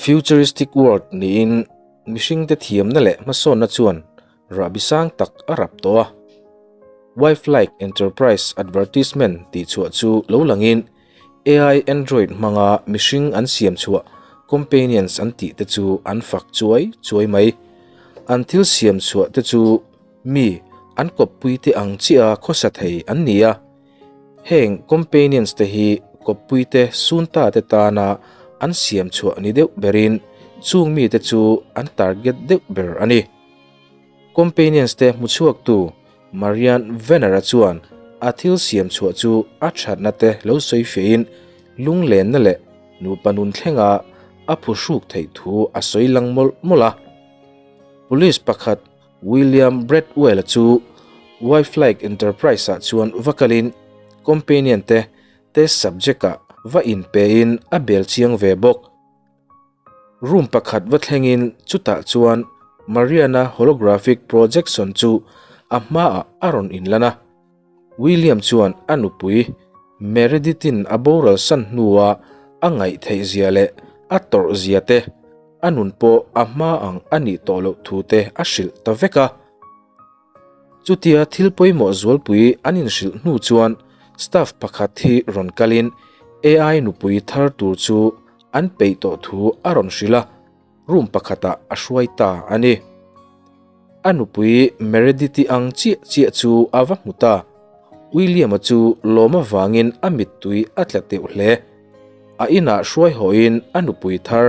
Futuristic world niin mihringte thiamna leh hmasawnna chuan rahbi sang tak a rap tawh a. Wife-like enterprise advertisement tih chhuah chu lo langin AI Android hmanga mihring an siam chhuah companions an tih te chu an fak chuai chuai mai. An thil siam chhuah te chu mi an kawppui te ang chiah a khawsa thei an ni a. Heng companions te hi kawppui te sunta te tana an siam chhuah ni deuh berin chung mite chu an target deuh ber a ni. Companions te hmuchhuaktu Marian Venner-a chuan a thil siam chhuah chu a thatna te lo sawi fiahin lunglenna leh nupa nun thlenga a phuhruk theih thu a sawi lang mawlh mawlh a. Police pakhat William Bradwell-a chu Wifelike Enterprise-ah chuan va kalin Companion te test subject-ah va inpein a bel chiang ve bawk. Room pakhat va thlengin chutah chuan Mariana holographic projection chu a hmaah a rawn inlan a. William chuan a nupui Meredith-in a boral san hnua a ngaih theih zia leh a tawrh zia te, a nun pawh a hma ang a nih tawh loh thu te a hrilh ta vek a. Chutia thil pawimawh zualpui an inhrilh hnu chuan staff pakhat hi rawn kalin AI nupui thar tur chu an peih tawh thu a rawn hrilh a, room pakhatah a hruai ta a ni. A nupui Meredith-i ang chiah chiah chu a va hmu ta. William-a chu lawm avangin a mittui a tla teuh hle. A inah hruai hawhin a nupui thar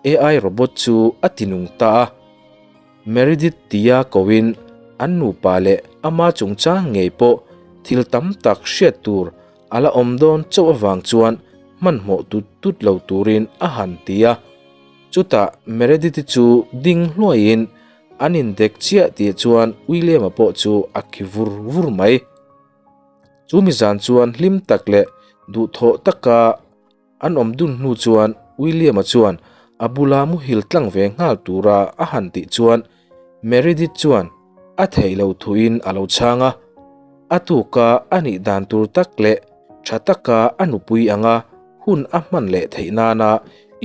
AI robot chu a tinung ta a. Meredith tia koin an nupa leh ama chungchang ngei pawh thil tam tak hriat tur a la awm dawn chauh avang chuan hmanhmawh tut tut lo turin a han ti a. Chutah Meredith-i chu ding hluaiin an indek chiah tih chuan William-a pawh chu a khi vur vur mai. Chu mizan chuan hlim tak leh duhthawh taka An awm dun hnu chuan William-a chuan a bula muhil tlang ve nghal tura a han tih chuan Meredith chuan a theih lo thuin a lo chhang a. A tuka a nih dan tur tak leh tha taka a nupui anga hun a hman leh theih nana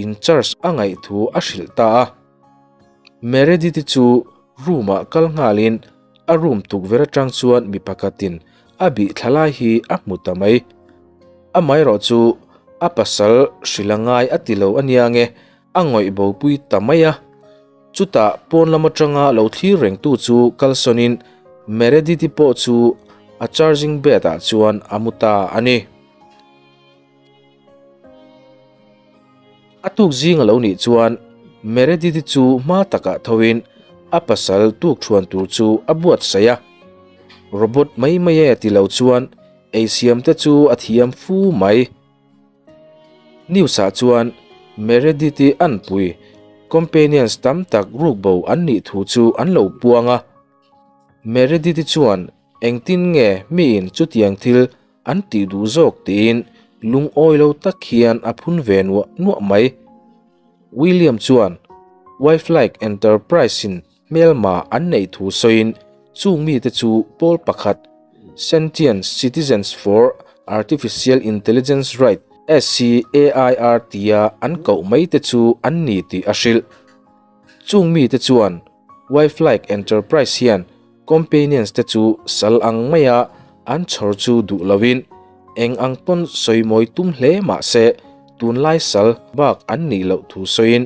in charge a ngaih thu a hrilh ta a. Meredith-i chu room-ah kal nghalin a room tukverh atang chuan mi pakhatin A bih thla lai hi a hmu ta mai. Amaherawh chu a pasal hrilh a ngai a ti lo a nia nge a ngawih bopui ta mai a. Chutah pawn lam atanga lo thlir rengtu chu kalsawnin Meredith-i pawh chu a charging bed ah chuan a mu ta a ni. A tuk zing a lo nih chuan Meredith-i chu hma takah thoin a pasal tuk thuan tur chu a buatsaih a. Robot mai mai e ti lo chuan eisiam te chu a thiam fu mai. News ah chuan Meredith-i anpui companions tam tak rukbo an nih thu chu an lo puang a. Meredith-i chuan engtin nge miin chutiang thil An tih duh zawk tiin lungawi lo tak hian a phun ve nuah nuah mai. William chuan Wifelike Enterprise-in hmelma an neih thu sawiin chung mite chu pawl pakhat Sentient Citizens for Artificial Intelligence Right, SCAIR, tia an koh mai te chu an ni tih a hrilh. Chung mite chuan Wifelike Enterprise hian Companions te chu sal ang maia an chhawr chu duh loin eng ang pawn sawimawi tum hle mah se tunlai sal bak an nih loh thu sawiin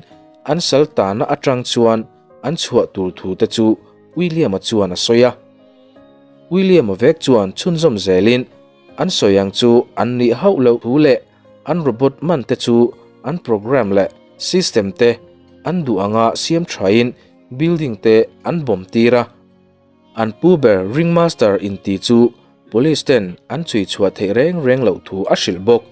an sal tahna atang chuan an chhuah tur thu te chu William-a chuan a sawi a. William-a vek chuan chhunzawm zelin an sawi ang chu an nih hauh loh thu leh an robot man te chu an program leh system te an duh anga siam thain Building te an bawm tir a, an pu ber Ringmaster inti chu Police ten an chhui chhuah theih reng reng loh thu a hrilh bawk.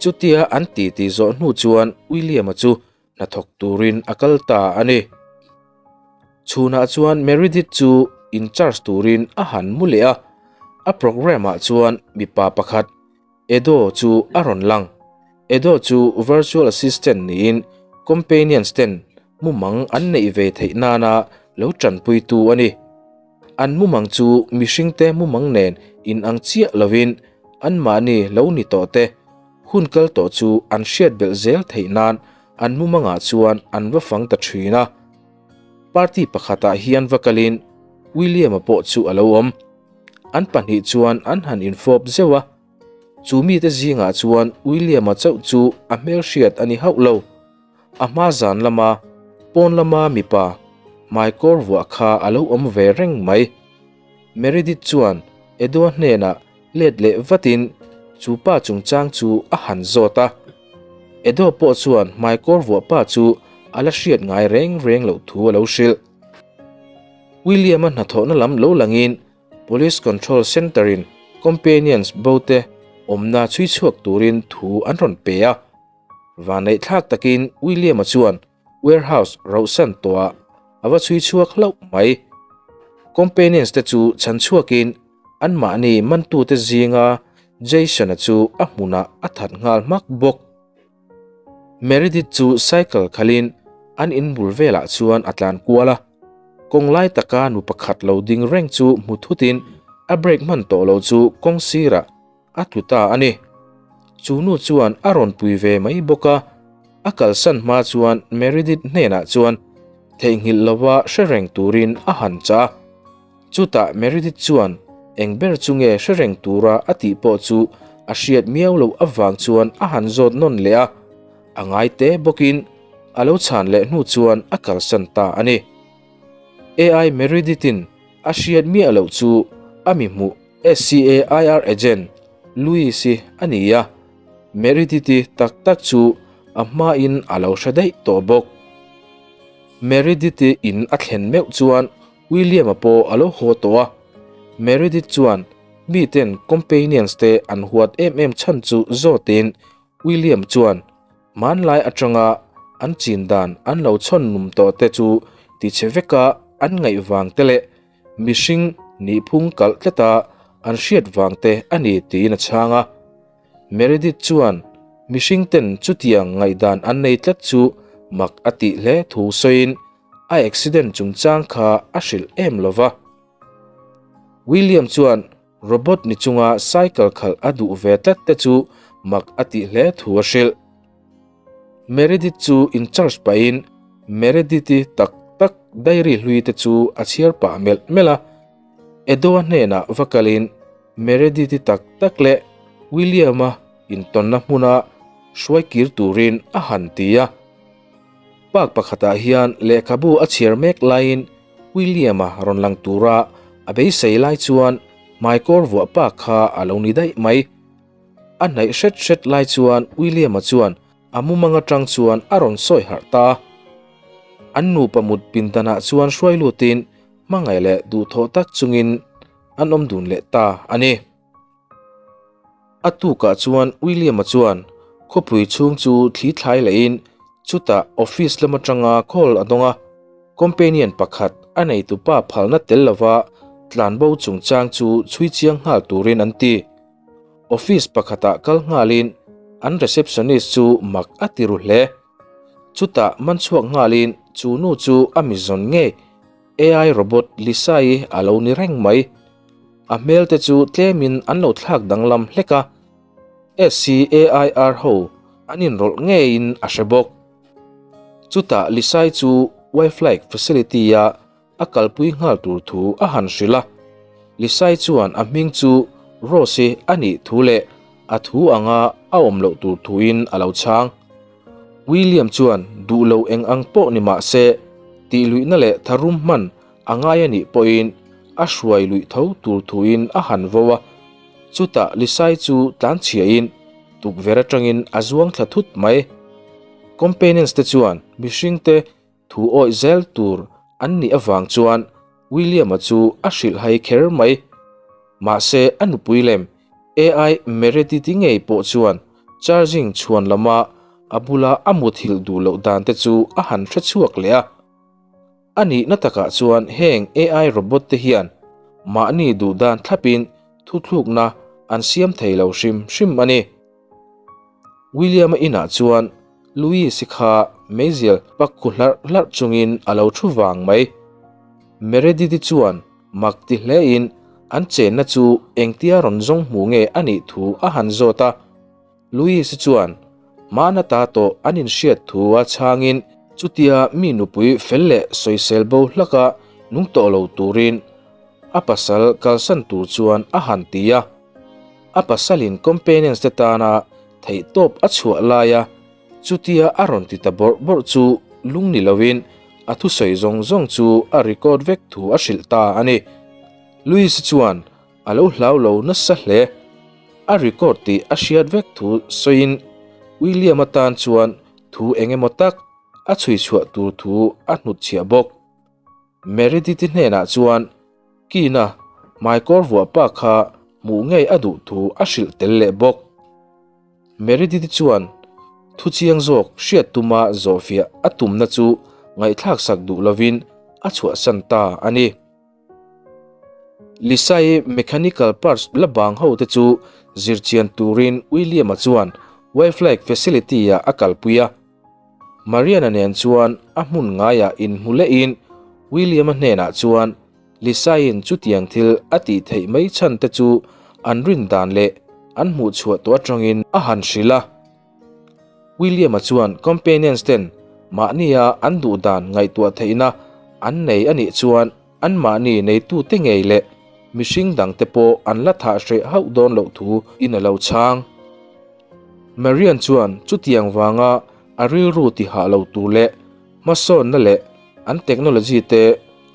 Chutia an ti ti zawh hnu chuan William-a chu hnathawk turin a kal ta a ni. Chhunah chuan Meredith chu in charge turin a han mu leh a, a program ah chuan mipa pakhat Edo chu a rawn lang. Edo chu virtual assistant niin companions ten mumang an neih ve theih nana lo tanpuitu a ni. An mumang chu mihringte mumang nen inang chiah lovin anmahni lo ni tawh te hun kal tawh chu an hriat belh zel theih nan an mumangah chuan an va fang ta thin a. Party pakhatah hian va kalin William-a pawh chu a lo awm. An pahnih chuan an han infawp zeuh a. Chu mite zingah chuan William-a chauh chu a hmelhriat a ni hauh lo. A hma zan lama pawn lama mipa hmaikawr vuah kha a lo awm ve reng mai. Meredith chuan Edo-a hnenah let leh vatin chu pa chungchang chu a han zawt a. Edo pawh chuan hmaikawr vuah pa chu a la hriat ngai reng reng loh thu a lo hrilh. William-a hnathawhna lam lo langin Police Control Centre-in Companions bo te awmna chhui chhuak turin thu an rawn pe a. Vanneihthlak takin William-a chuan warehouse rauhsan tawhah a va chhui chhuak hlauh mai. Companions te chu chhan chhuakin anmahni mantute zinga Jason-a chu a hmunah a that nghal hmak bawk. Meredith chu cycle khalhin an in bul velah chuan a tlan kual a, kawng lai taka nu pakhat lo ding reng chu hmu thutin a brake hman tawh lo chu kawng sirah a tlu ta a ni. Chu nu chuan a rawn pui ve mai bawk a, a kalsan hma chuan Meredith hnenah chuan theihnghilh lova hre reng turin a han chah a. Chutah Meredith chuan eng ber chu nge hre reng tura a tih pawh chu a hriat miau loh avang chuan a han zawt nawn leh a, a ngai te bawkin a lo chhan leh hnu chuan a kalsan ta a ni. AI Meredith-in a hriat miah loh chu a mi hmuh SCAIR agent Louis-i a ni a, Meredith-i tak tak chu a hmain a lo hre daih tawh bawk. Meredith-i in a thlen meuh chuan William-a pawh a lo haw tawh a, Meredith chuan miten Companions te an huat em em chhan chu zawtin William chuan hmanlai atanga an chin dan an lo chhawn num tawh te chu tichhe veka an ngaih vang te leh mihring nihphung kalh tlata an hriat vang te a ni tiin a chhang a. Meredith chuan mihring ten chutiang ngaihdan an nei tlat chu mak a tih hle thu sawiin a accident chungchang kha a hrilh em lova. William chuan Robot ni chunga cycle khalh a duh ve tlat te chu mak a tih hle thu a hrilh. Meredith chu in charge pahin Meredith-i tak tak diary hlui te chu a chhiar pah melh melh a. Edo-a hnenah va kalin Meredith-i tak tak leh William-a intawnna hmuna hruai kir turin a han ti a. Park pakhatah hian lehkhabu a chhiar mek laiin William-a rawn lang tura a beisei lai chuan hmaikawr vuah pa kha a lo ni daih mai. A hnaih hret hret lai chuan William-a chuan a mumang atang chuan a rawn sawi harh ta a. An nupa mut pindanah chuan hruai lutin hmangaih leh duhthawh tak chungin an awm dun leh ta a ni. A tukah chuan William-a chuan khawpui chhung chu thli thlai lehin chutah office lam atanga call a dawng a, companion pakhat a neitupa phalna tel lova tlanbo chungchang chu chhui chiang nghal turin an ti. Office pakhatah kal nghalin an receptionist chu mak a ti ru hle. Chutah man chhuak nghalin chu nu chu a mi zawn ngei AI robot Lisa-i a lo ni reng mai. A hmel te chu tlemin an lo thlak danglam hlek a, SCAIR ho an inrawlh ngeiin a hre bawk. Chutah Lisa-i chu Wildlife Facility-a a kalpui nghal tur thu a han hrilh a. Lisa-i chuan a hming chu Rose-i a nih thu leh a thu anga a awm loh tur thuin a lo chhang. William chuan duh lo eng ang pawh ni mah se, tihluihna leh tharum hman a ngai a nih pawhin a hruai luih tho tur thuin a han vo a. Chutah Lisai chu tlanchhiain tukverh atangin a zuang thla thut mai. Companions te chuan mihringte thu awih zel tur an nih avang chuan William-a chu a hrilhhai kher mai. Mahse a nupui lem AI Meredith-i ngei pawh chuan charging chhuan lama a bula a muthilh duh loh dan te chu a han hre chhuak leh a. A nihna takah chuan heng AI robot te hian mahni duh dan thlapin thuthlukna an siam thei lo hrim hrim a ni. William-a inah chuan Louis-i kha meizial pak khu hlarh hlarh chungin a lo thu vang mai. Meredith-i chuan mak ti hlein an chenna chu engtia rawn zawng hmu nge a nih thu a han zawt a. Louis-i chuan Hmana ta tawh an inhriat thu a chhangin chutia mi nupui fel leh sawisel bo hlaka nung tawh lo turin a pasal kalsan tur chuan a han ti a. A pasalin companions te tana theihtawp a chhuah laia chutia a rawn ti ta bawrh bawrh chu lung ni loin a thusawi zawng zawng chu a record vek thu a hrilh ta a ni. Louis chuan A lo hlau lo nasa hle. A record tih a hriat vek thu sawiin William atan chuan thu eng emaw tak a chhui chhuah tur thu a hnutchhiah bawk. Meredith-i hnenah chuan Keane-a hmaikawr vuah pa kha hmuh ngei a duh thu a hrilh tel leh bawk. Meredith-i chuan thu chiang zawk hriat tuma zawhfiah a tumna chu ngaihthlaksak duh lovin a chhuahsan ta a ni. Lisa-i mechanical parts la bang ho te chu zirchian turin William-a chuan Wildlife Facility-ah a kalpui a. Mariana nen chuan a hmun ngaiah inhmu lehin William-a hnenah chuan Lisa-in chutiang thil a tih theih mai chhan te chu an rin dan leh an hmuh chhuah tawh atangin a han hrilh a. William-a chuan companions ten mahnia an duh dan ngaihtuah theihna an nei a nih chuan anmahni neitute ngei leh mihring dangte pawh an la thah hreh hauh dawn loh thu in a lo chhang. Marian chuan chutiang vanga a rilru ti hah lo tur leh hmasawnna leh an technology te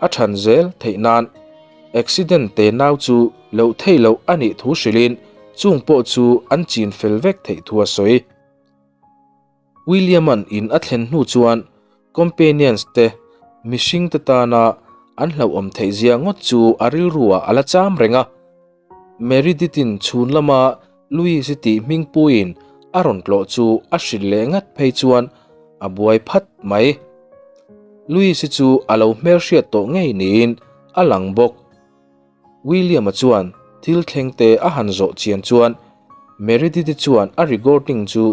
a than zel theih nan accident te nau chu loh theih loh a nih thu hrilhin chung pawh chu an chin fel vek theih thu a sawi. William-a'n in a thlen hnu chuan companions te mihring te tana an hlauhawm theih zia ngawt chu a rilru ah a la cham reng a. Meredith-in chhun lama Louise-i tih hmingpuiin a rawn tlawh chu a hrilh leh ngat phei chuan a buai phat mai. Louise-i chu a lo hmelhriat tawh ngei niin a lang bawk. William-a chuan thil thleng te a han zawh chian chuan Meredith-i chuan a recording chu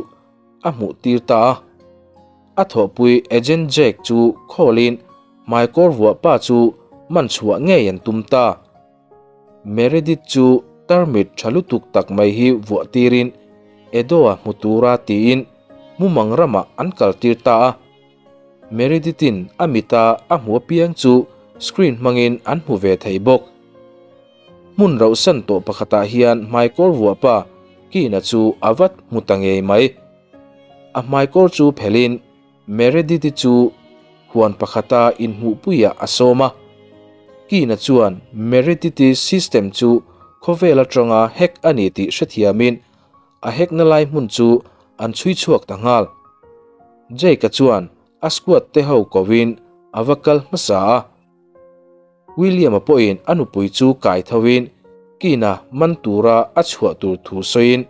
a hmuh tir ta a. A thawhpui Agent Jake chu call-in hmaikawr vuah pa chu man chhuah ngei an tum ta. Meredith chu tarmit tha lutuk tak mai hi vuah tirin Edo-a hmu tura tiin mumang ramah an kal tir ta a. Meredith-in a mita a hmu apiang chu screen hmangin an hmu ve thei bawk. Hmun rauhsan tawh pakhatah hian hmaikawr vuah pa Keane-a chu a vat hmu ta ngei mai. A hmaikawr chu phelhin Meredith-i chu huan pakhata inhmuhpuiah a sawm a. Keane-a chuan Meredith-i system chu khawvel atanga hack a ni tih hrethiamin a hack-na lai hmun chu an chhui chhuak ta nghal. Jake-a chuan a squad te ho kovin a va kal hmasa a. William-a pawhin a nupui chu kai thovin Keane-a man tura a chhuah tur thu sawiin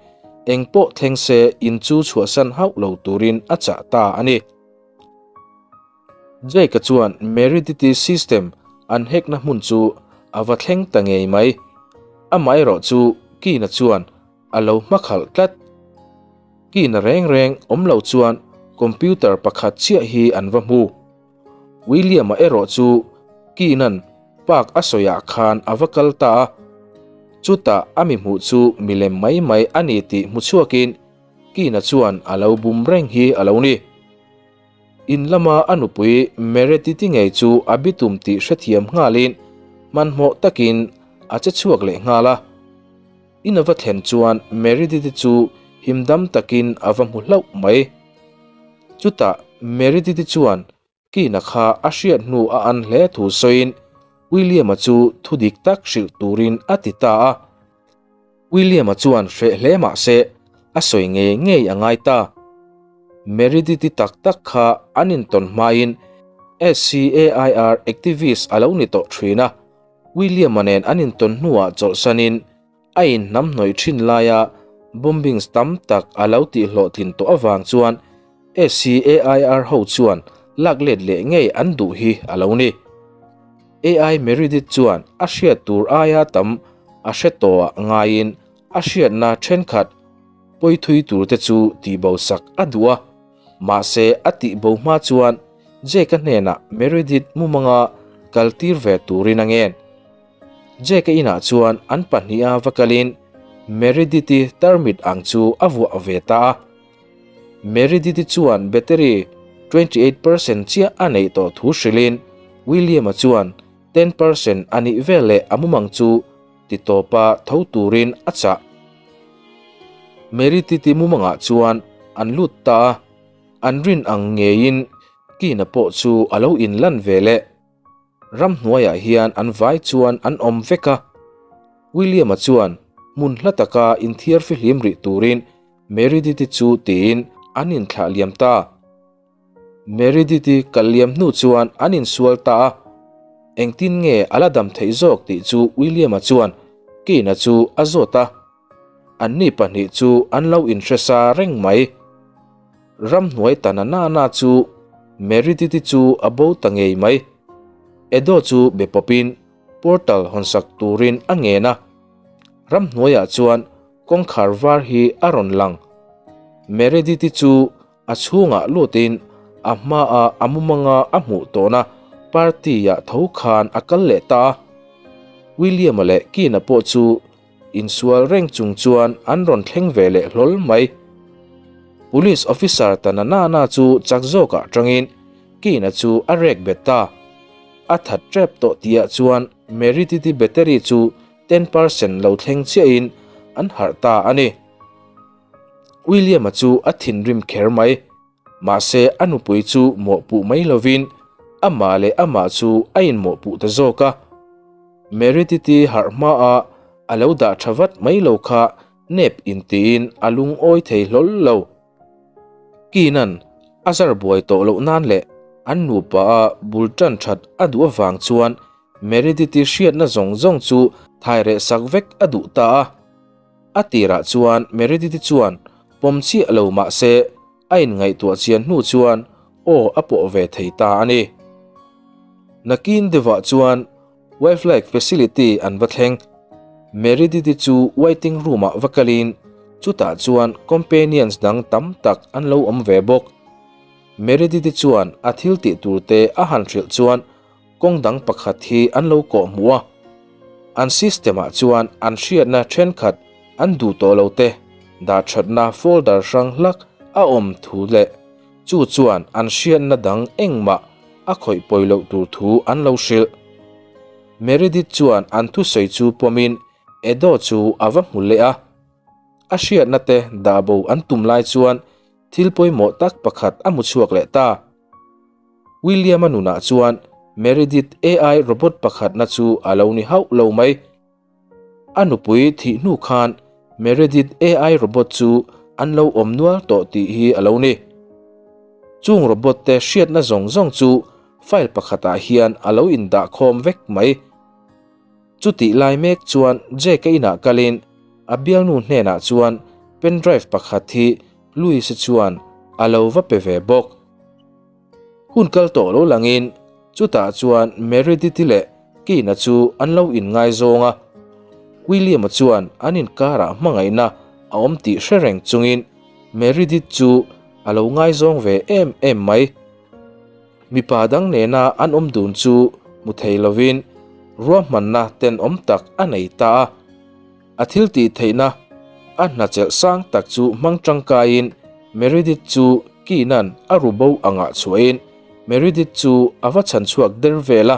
eng pawh thleng se in chu chhuahsan hauh lo turin a chah ta a ni. Jake-a chuan Meredith-i system an hack-na hmun chu a va thleng ta ngei mai. Amaherawh chu Keane-a chuan a lo hmakhalh tlat. Keane-a reng reng awm lo chuan computer pakhat chiah hi an va hmu. William-a erawh chu Keenan park a sawiah khan a va kal ta a, chutah a mi hmuh chu milem mai mai a ni tih hmu chhuakin Keena chuan a lo bum reng hi a lo ni. In lama a nupui Meredith-i ngei chu a bitum tih hrethiam nghalin hmanhmawh takin a che chhuak leh nghal a. In a va thlen chuan Meredith-i chu himdam takin a va hmu hlauh mai. Chutah Meredith-i chuan Keane-a kha a hriat hnu a an hle thu sawiin William-a chu thu dik tak hrilh turin a ti ta a. William-a chuan hreh hle mah se a sawi ngei ngei a ngai ta. Meredith-i tak tak kha an intawn hmain SCAIR activist a lo ni tawh thin a, William-a nen an intawn hnuah chawlhsanin a inhnamhnawih thin laia bombings tam tak a lo tihhlawhtlin tawh avang chuan SCAIR ho chuan lak let leh ngei an duh hi a lo ni. AI Meredith chuan a hriat tur aia tam a hre tawhah ngaiin a hriatna thenkhat pawithui turte chu tihbosak a duh a, mahse a tihbo hma chuan Jake-a hnenah Meredith mumanga kaltir ve turin a ngen. Jake-a inah chuan an pahniha va kalin Meredith-i tarmit ang chu a vuah ve ta a. Meredith-i chuan battery 28% chiah a neih tawh thu hrilhin William-a chuan 10% a nih veleh a mumang chu ti tawpa tho turin a chah. Meredith-i mumangah chuan an lut ta a, an rin ang ngeiin Kina pawh chu a lo inlan ve leh. Ramhnuaiah hian an vai chuan an awm vek a. William-a chuan hmun hla taka inthiar fihlim rih turin Meredith-i chu tiin an inthlah liam ta. Meredith-i kal liam hnu chuan an insual ta a. Engtin nge a la dam theih zawk tih chu William-a chuan Kane-a chu a zawt a. Anni pahnih chu an lo inhresa reng mai. Ramhnuai ta na na chu Meredith-i chu a bo ta ngei mai. Edo chu be pawpin portal hawnsak turin a ngen a. Ramhnuaiah chuan kawngkhar var hi a rawn lang. Meredith-i chu a chhungah lutin a hmaah a mumanga a hmuh tawhna party-ah tho khan a kal leh ta a. William-a leh Keane-a pawh chu Insual reng chung chuan an rawn thleng ve leh hlawl mai. Police officer ta na na chu chak zawkah tangin Kina chu a rek bet ta. A that tep tawh tihah chuan Meredith-i battery chu 10% lo thleng chiahin an harh ta a ni. William-a chu a thinrim kher mai. Mahse a nupui chu mawhpuh mai lovin amah leh amah chu a inmawhpuh ta zawk a. Meredith-i harh hmaah a lo dah tha vat mai lo kha nep intiin a lungawi thei hlawl lo. Keenan a zar buai tawh loh nan leh an nupa a bul tan that a duh avang chuan Meredith-i hriatna zawng zawng chu thai reh sak vek a duh ta a. A tirah chuan Meredith-i chuan pawm chiah lo mah se a inngaihtuah chian hnu chuan aw a pawh ve thei ta a ni. Nakin deuhah chuan Wildlife Facility an va thleng. Meredith-i chu waiting room-ah va kalin chutah chuan companions dang tam tak an lo awm ve bawk. Meredith-i chuan a thil tih turte a han hrilh chuan Kawng dang pakhat hi an lo kawh hmuh a, an system-ah chuan an hriatna thenkhat an duh tawh lo te dahthatna folder hrang hlak a awm thu leh chu chuan an hriatna dang engmah a khawih pawi loh tur thu an lo hrilh. Meredith chuan an thusawi chu pawmin Edo chu a va hmu leh a, a hriatna te dahbo an tum lai chuan thil pawimawh tak pakhat a hmu chhuak leh ta. William-a nunah chuan Meredith AI robot pakhatna chu a lo ni hauh lo mai. A nupui thih hnu khan Meredith AI robot chu an lo awm nual tawh tih hi a lo ni. Chung robot te hriatna zawng zawng chu file pakhatah hian a lo indahkhawm vek mai. Chutih lai mek chuan Jake-a inah kalin a bialnu hnenah chuan pendrive pakhat hi Louis-a chuan a lo va pe ve bawk. Hun kal tawh lo langin chutah chuan Meredith-i leh Kane-a chu an lo inngaizawng a. William-a chuan an inkarah hmangaihna a awm tih hre reng chungin Meredith chu a lo ngaizawng ve em em mai. Mipa dang nena an awm dun chu hmu thei lovin ruahmanna tenawm tak a nei ta a. A thil tih theihna a hna chelh sang tak chu hmang tangkaiin Meredith chu Keenan a ru bo angah chhuahin Meredith chu a va chhan chhuak der vel a.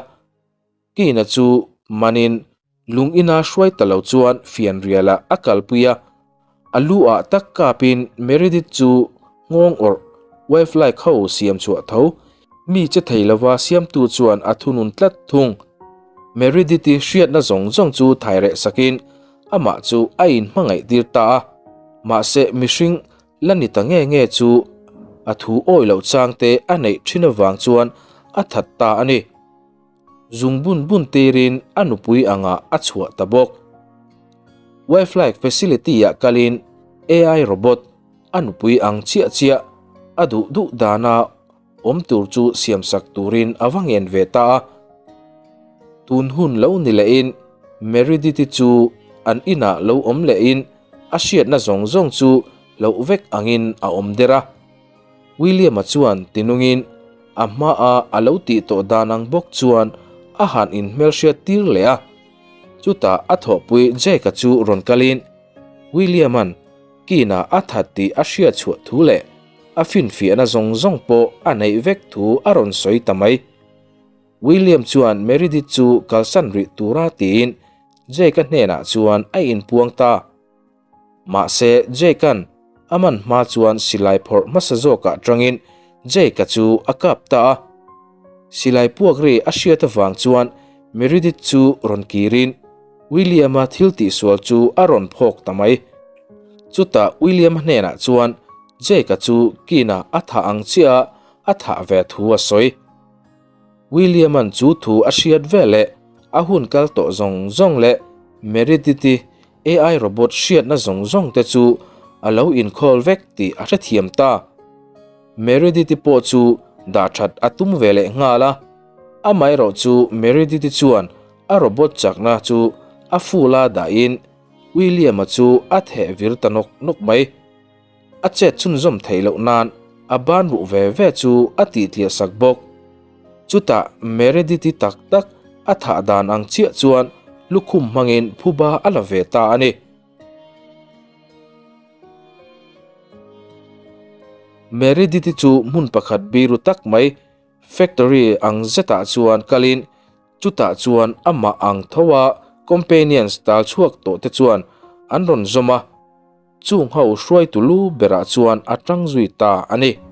Keena chu manin lung ina hruai ta lo chuan fianrialah a kalpui a. A lu ah tak kapin Meredith chu nghawng awrh wildlife ho siam chhuah tho mi che thei lova siamtu chuan a thunun tlat thung. Meredith-i hriatna zawng zawng chu thai reh sakin amah chu a inhmangaih tir ta a, mahse mihring la ni ta nge nge chu a thu awih loh changte a neih thin avang chuan a that ta a ni. Zung bun bun tirin a nupui angah a chhuah ta bawk. Wildlife facility-ah kalin AI robot a nupui ang chiah chiah a duh duh dana awm tur chu siamsak turin a va ngen ve ta a. Tun hun lo ni lehin Meredith-i chu an inah lo awm lehin a hriatna zawng zawng chu hloh vek angin a awm der a. William-a chuan tinungin a hmaa a lo tih tawh dan ang bawk chuan a han inhmelhriat tir leh a. Chutah a thawhpui Jake-a chu rawn kalin William-a'n Kina a that tih a hriat chhuah thu leh. a finfiahna zawng zawng pawh a neih vek thu a rawn sawi ta mai. William chuan Meredith chu kalsan rih tura tiin Jake-a hnenah chuan a inpuang ta. Mahse, Jake-a'n a man hma chuan silai phawrh hmasa zawkah tangin Jake-a chu a kap ta a. Silai puak ri a hriat avang chuan Meredith chu rawn kirin William-a thil tihsual chu a rawn phawk ta mai. Chutah William-a hnenah chuan Jake-a chu Kina a thah ang chiah a a thah ve thu a sawi. William-a'n chu thu a hriat veleh a hun kal tawh zawng zawng leh Meredith-i AI robot hriatna zawng zawng te chu a lo inkhawl vek tih a hrethiam ta. Meredith-i pawh chu dah that a tum ve leh nghal a, amaherawh chu Meredith-i chuan a robot chakna chu a full a dahin William-a chu a theh vir ta nawk nawk mai. A chet chhunzawm theih loh nan a ban ruh ve ve chu a tih tliah sak bawk. Chutah Meredith-i tak tak a thah dan ang chiah chuan lukhum hmangin phuba a la ve ta a ni. Meredith-i chu hmun pakhat biru tak mai factory ang zetah chuan kalin Chutah chuan amah ang tho a companions tal chhuak tawh te chuan an rawn zawm a, chung ho hruaitu lu berah chuan a tang zui ta a ni.